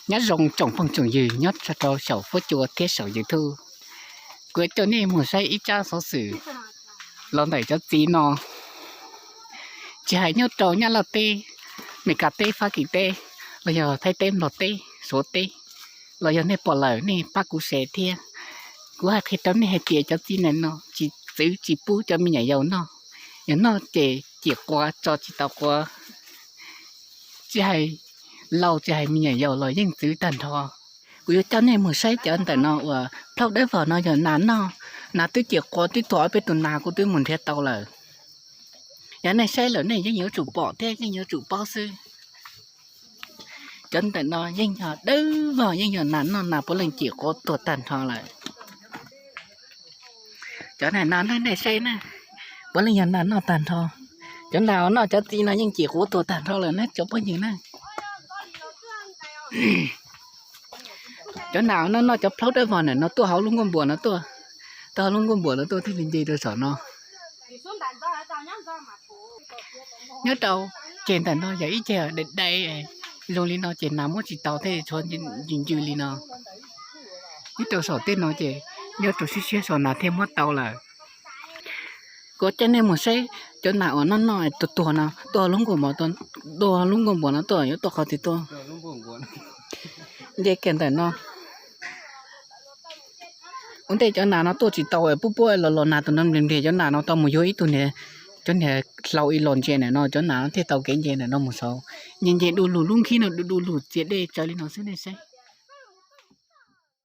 Nyob zoo tsoom phooj tsoom ywg nyob rau saum fuab cua thiab saum YouTube. Kuv yuav coj nej mus saib ib tsab xov xwm los ntawm cov txiv no. Tsis hais nyob rau Nyab Laj teb, Meskas teb, Fab Kis teb, los yog Thaib teb, Nplog teb, Suav teb, los yog nej pom lawm nej pab kuv share thiab. Kuv hais qhia rau nej hais tias cov txiv ntawm no tsis txwv tsis pub cov me nyuam yaus noj. Yog noj ces cim quav tso tsis tau quav. Tsis hais laus tsis hais me nyuam yaus los yeej txwv tag nrho. Kuv yuav coj nej mus saib cov ntawm no uas plaub dawb vog no yog nas noj. Nas twb cim quav twb tuag ob peb tus nas kuv twb mus nrhiav tau lawm. Yog nej saib lawm nej yeej yuav tsum pom thiab yeej yuav tsum paub xwb. Cov ntawm no yeej yog dawb vog yeej yog nas noj, nas puav leej cim quav tuag tag nrho lawm. Cov nas no nej saib na, puav leej yog nas noj tag nrho. Cov nas uas noj cov txiv no yeej cim quav tuag tag nrho lawm na cov phooj ywg na. Cov nas uas noj noj cov plaub dawb vog ntawm no tuaj hauv lub nkuaj npuas no tuaj, tuaj hauv lub nkuaj npuas no tuaj thiaj li nce rau saum no. Nyob rau ceg ntawm no yog ib ceg dai dai, zoo li no ces nas muab tsis tau thiaj tshuav ncw ncw li no. Nyob rau saum tej no ces nyob rau siab siab so nas thiaj muab tau lawm. Kuv coj nej mus saib cov nas uas noj noj tuag tuag no tuaj hauv lub nkuaj npuas, tuaj hauv lub nkuaj npuas no tuaj yuav tuaj qhov twg tuaj. Nce kiag ntawm no. Ua ntej cov nas no tuaj tsis tau, pub puab los los nas tus no npliag npliag, cov nas no tau mus yuav ib tug niag, cov niag hlau ib los ntsia ntawm no, cov nas no thiaj tau kev nce ntawm no mus saud. Nce nce du lug, lub nkhib no du du lug txias dej tsawv li no xwb nej saib.